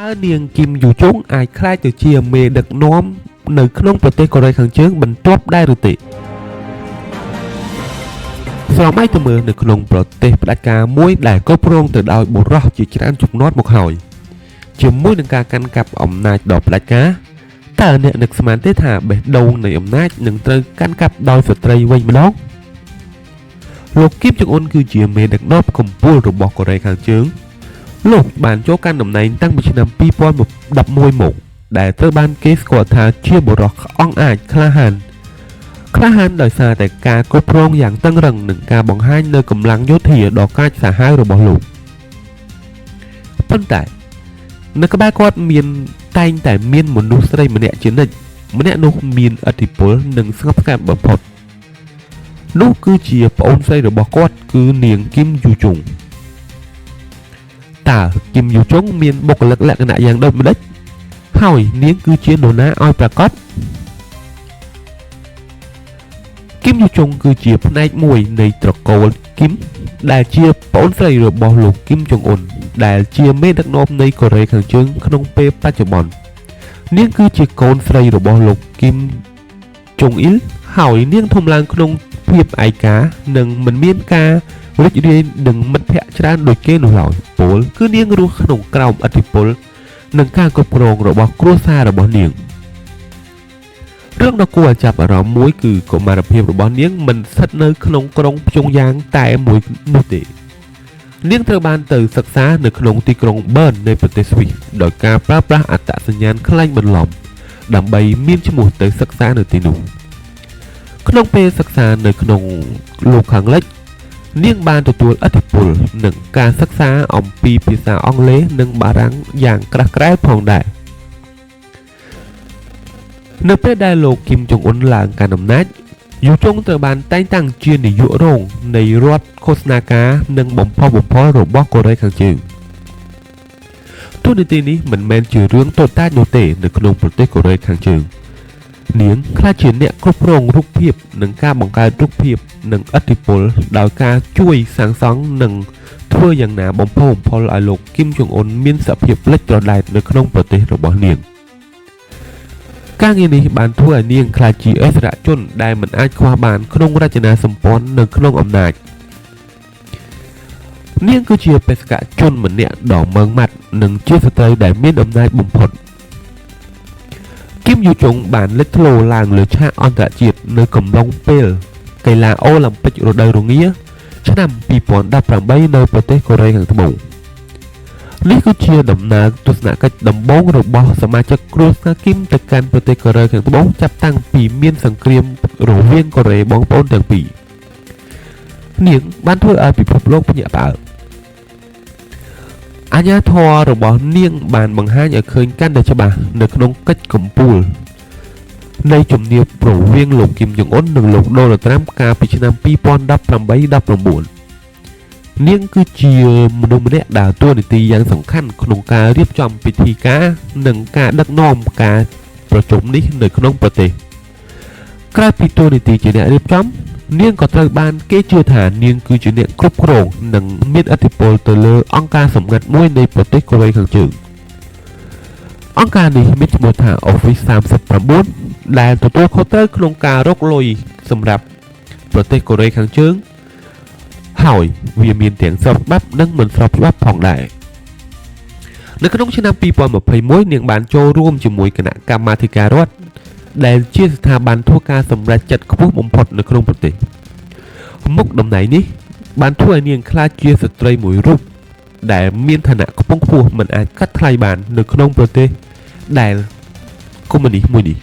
ើនាងគឹមយូជុងអាចក្លាយទៅជាមេដឹកនាំនៅក្នុងប្រទេសកូរ៉េខាងជើងបន្ទាប់ដែរឬទេស្រមៃទៅមើលនៅក្នុងប្រទេសផ្ដាច់ការមួយដែលគ្រប់គ្រងទៅដោយបុរសជាច្រើនជំនាន់មកហើយជាមួយនឹងការកាន់កាប់អំណាចដ៏ផ្ដាច់ការតើអ្នកនឹកស្មានទេថាបេះដូងនៃអំណាចនឹងត្រូវកាន់កាប់ដោយស្ត្រីវិញម្ដងលោកគឹមចុងអ៊ុនគឺជាមេដឹកនាំកំពូលរបស់កូរ៉េខាងជើងលោកបានចូលកាន់តំណែងតាំងពីឆ្នាំ2011មកដែលត្រូវបានគេស្គាល់ថាជាបុរសអង់អាចក្លាហានក្លាហានដោយសារតែការគ្រប់គ្រងយ៉ាងតឹងរឹងនិងការបង្ហាញនូវកម្លាំងយោធាដ៏កាចសាហាវរបស់លោកប៉ុន្តែនៅក្បែរគាត់មានតែងតែមានមនុស្សស្រីម្នាក់ជានិចម្នាក់នោះមានឥទ្ធិពលនិងស្ងប់ស្ងាត់បំផុតនោះគឺជាប្អូនស្រីរបស់គាត់គឺនាងគឹមយូជុងតើគឹមយូជុងមានបុគ្គលិកលក្ខណៈយ៉ាងដូចម្តេចហើយនាងគឺជានរណាឲ្យប្រាកដគឹមយូជុងគឺជាផ្នែកមួយនៃត្រកូលគឹមដែលជាប្អូនស្រីរបស់លោកគឹមចុងអ៊ុនដែលជាមេដឹកនាំនៃកូរ៉េខាងជើងក្នុងពេលបច្ចុប្បន្ននាងគឺជាកូនស្រីរបស់លោកគឹមចុងអ៊ីលហើយនាងធំឡើងក្នុងភាពឯកានិងមិនមានការរីករាយនឹងមិត្តភ័ក្តិច្រើនដូចគេនោះឡើយពោលគឺនាងរស់ក្នុងក្រោមឥទ្ធិពលនិងការគ្រប់គ្រងរបស់គ្រួសាររបស់នាងរឿងដ៏គួរឲ្យចាប់អារម្មណ៍មួយគឺកុមារភាពរបស់នាងមិនស្ថិតនៅក្នុងក្រុងព្យុងយ៉ាងតែមួយនោះទេនាងត្រូវបានទៅសិក្សានៅក្នុងទីក្រុងប៊ឺននៃប្រទេសស្វីសដោយការប្រើប្រាស់អត្តសញ្ញាណក្លែងបន្លំដើម្បីមានឈ្មោះទៅសិក្សានៅទីនោះក្នុងពេលសិក្សានៅក្នុងលោកខាងលិចនាងបានទទួលឥទ្ធិពលនិងការសិក្សាអំពីភាសាអង់គ្លេសនិងបារាំងយ៉ាងក្រាស់ក្រែលផងដែរនៅពេលដែលលោកគឹមចុងអ៊ុនឡើងកាន់អំណាចយូជុងត្រូវបានតែងតាំងជានាយករងនៃរដ្ឋឃោសនាការនិងបំផុសបំផុលរបស់កូរ៉េខាងជើងតួនាទីនេះមិនមែនជារឿងតូចតាចនោះទេនៅក្នុងប្រទេសកូរ៉េខាងជើងនាងក្លាយជាអ្នកគ្រប់គ្រងរូបភាពនិងការបង្កើតរូបភាពនិងឥទ្ធិពលដោយការជួយសាងសង់និងធ្វើយ៉ាងណាបំផុសបំផុលឲ្យលោកគឹមចុងអ៊ុនមានសភាពលេចត្រដែតនៅក្នុងប្រទេសរបស់នាងការងារនេះបានធ្វើឲ្យនាងក្លាយជាឥស្សរជនដែលមិនអាចខ្វះបានក្នុងរចនាសម្ព័ន្ធនៅក្នុងអំណាចនាងគឺជាបេសកជនម្នាក់ដ៏ម៉ឺងម៉ាត់និងជាស្ត្រីដែលមានអំណាចបំផុតគឹមយូជុងបានលេចធ្លោឡើងលើឆាកអន្តរជាតិនៅកំឡុងពេលកីឡាអូឡ িম্প ិករដូវរងាឆ្នាំ2018នៅប្រទេសកូរ៉េខាងត្បូងនេះគឺជាដំណើរទស្សនកិច្ចដំបូងរបស់សមាជិកគ្រួសារគឹមទៅកាន់ប្រទេសកូរ៉េខាងត្បូងចាប់តាំងពីមានសង្គ្រាមរវាងកូរ៉េបងប្អូនទាំងពីរនាងបានធ្វើឲ្យពិភពលោកភ្ញាក់ផ្អើលអាជ្ញាធររបស់នាងបានបង្ហាញឲ្យឃើញកាន់តែច្បាស់នៅក្នុងកិច្ចកំពូលនៃជំនាបរវាងលោកគឹមចុងអ៊ុននិងលោកដូណាល់ត្រាំកាលពីឆ្នាំ2018-19នាងគឺជាមនុស្សម្នាក់ដែលតួនាទីយ៉ាងសំខាន់ក្នុងការរៀបចំពិធីការនិងការដឹកនាំការប្រជុំនេះនៅក្នុងប្រទេសក្រៅពីតួនាទីជាអ្នករៀបចំនាងក៏ត្រូវបានគេជឿថានាងគឺជាអ្នកគ្រប់គ្រងនិងមានឥទ្ធិពលទៅលើអង្គការសម្ងាត់មួយនៃប្រទេសកូរ៉េខាងជើងអង្គការនេះមានឈ្មោះថា Office 39ដែលទទួលខុសត្រូវក្នុងការរកលុយសម្រាប់ប្រទេសកូរ៉េខាងជើងហើយវាមានទាំងស្របច្បាប់និងមិនស្របច្បាប់ផងដែរនៅក្នុងឆ្នាំ2021នាងបានចូលរួមជាមួយគណៈកម្មាធិការរដ្ឋដែលជាស្ថាប័នធ្វើការសម្រេចចិត្តខ្ពស់បំផុតនៅក្នុងប្រទេសមុខតំណែងនេះបានធ្វើឲ្យនាងក្លាយជាស្ត្រីមួយរូបដែលមានឋានៈខ្ពង់ខ្ពស់មិនអាចកាត់ថ្លៃបាននៅក្នុងប្រទេសដែលកុម្មុយនីសមួយនេះ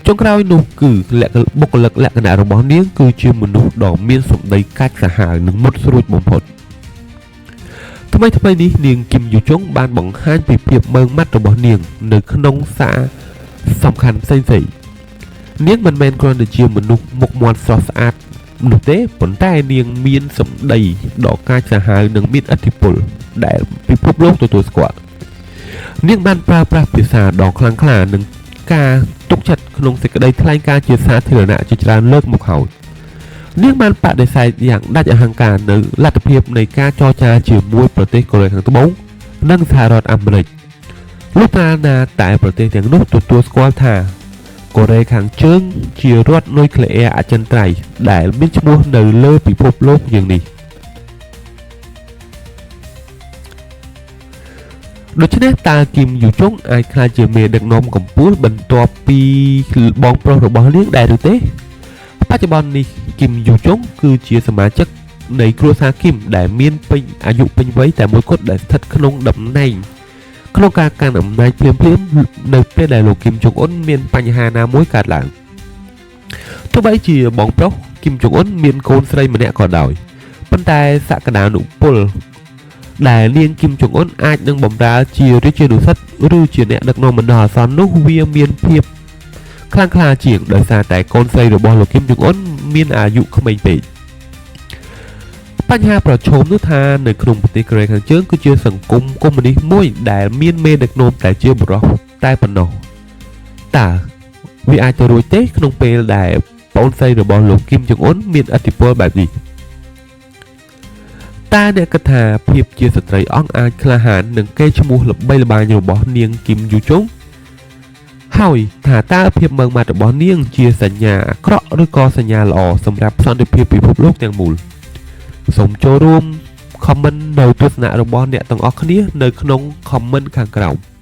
ចុងក្រោយនោះគឺបុគ្គលិកលក្ខណៈរបស់នាងគឺជាមនុស្សដ៏មានសម្ដីកាចសាហាវនិងមុតស្រួចបំផុតថ្មីៗនេះនាងគឹមយូជុងបានបង្ហាញពីភាពម៉ឺងម៉ាត់របស់នាងនៅក្នុងសារសំខាន់ផ្សេងៗនាងមិនមែនគ្រាន់តែជាមនុស្សមុខមាត់ស្រស់ស្អាតនោះទេប៉ុន្តែនាងមានសម្ដីដ៏កាចសាហាវនិងមានឥទ្ធិពលដែលពិភពលោកទទួលស្គាល់នាងបានប្រើប្រាស់ភាសាដ៏ខ្លាំងក្លានិងការទុកចិត្តក្នុងសេចក្តីថ្លែងការណ៍ជាសាធារណៈជាច្រើនលើកមកហើយនាងបានបដិសេធយ៉ាងដាច់អហង្ការនៅលទ្ធភាពនៃការចរចាជាមួយប្រទេសកូរ៉េខាងត្បូង និងសហរដ្ឋអាមេរិកលុះត្រាណាតែប្រទេសទាំងនោះទទួលស្គាល់ថាកូរ៉េខាងជើងជារដ្ឋនុយក្លេអ៊ែរអចិន្ត្រៃយ៍ដែលមានឈ្មោះនៅលើពិភពលោកយើងនេះដូច្នេះតើគីមយូចុងអាចក្លាយជាមេដឹកនាំកំពូលបន្ទាប់ពីបងប្រុសរបស់នាងដែរឬទេបច្ចុប្បន្ននេះគីមយូចុងគឺជាសមាជិកនៃគ្រួសារគីមដែលមានពេញអាយុពេញវ័យតែមួយគត់ដែលស្ថិតក្នុងតំណែងក្នុងការកាន់អំណាចភ្លាមៗនៅពេលដែលលោកគីមចុងអ៊ុនមានបញ្ហាណាមួយកើតឡើងទោះបីជាបងប្រុសគីមចុងអ៊ុនមានកូនស្រីម្នាក់ក៏ដោយប៉ុន្តែសក្តានុពលដែលនាងគីមចុងអ៊ុនអាចនឹងបម្រើជារាជានុសិទ្ធឬជាអ្នកដឹកនាំបណ្ដោះអាសន្ននោះវាមានភាពខ្លាំងក្លាជាងដោយសារតែកូនស្រីរបស់លោកគីមចុងអ៊ុនមានអាយុក្មេងពេកបញ្ហាប្រឈមនោះថានៅក្នុងប្រទេសកូរ៉េខាងជើងគឺជាសង្គមកុម្មុយនីសមួយដែលមានមេដឹកនាំតែជាបុរសតែប៉ុណ្ណោះតើវាអាចទៅរួចទេក្នុងពេលដែលប្អូនស្រីរបស់លោកគីមចុងអ៊ុនមានឥទ្ធិពលបែបនេះតើអ្នកគិតថាភាពជាស្ត្រីអង់អាចក្លាហាននឹងកេរ្តិ៍ឈ្មោះល្បីល្បាញរបស់នាងគីមយូចុងហើយថាតើភាពម៉ឺងម៉ាត់របស់នាងជាសញ្ញាអាក្រក់ឬក៏សញ្ញាល្អសម្រាប់សន្តិភាពពិភពលោកទាំងមូលសូមចូលរួម comment នៅទស្សនៈរបស់អ្នកទាំងអស់គ្នានៅក្នុង comment ខាងក្រោម។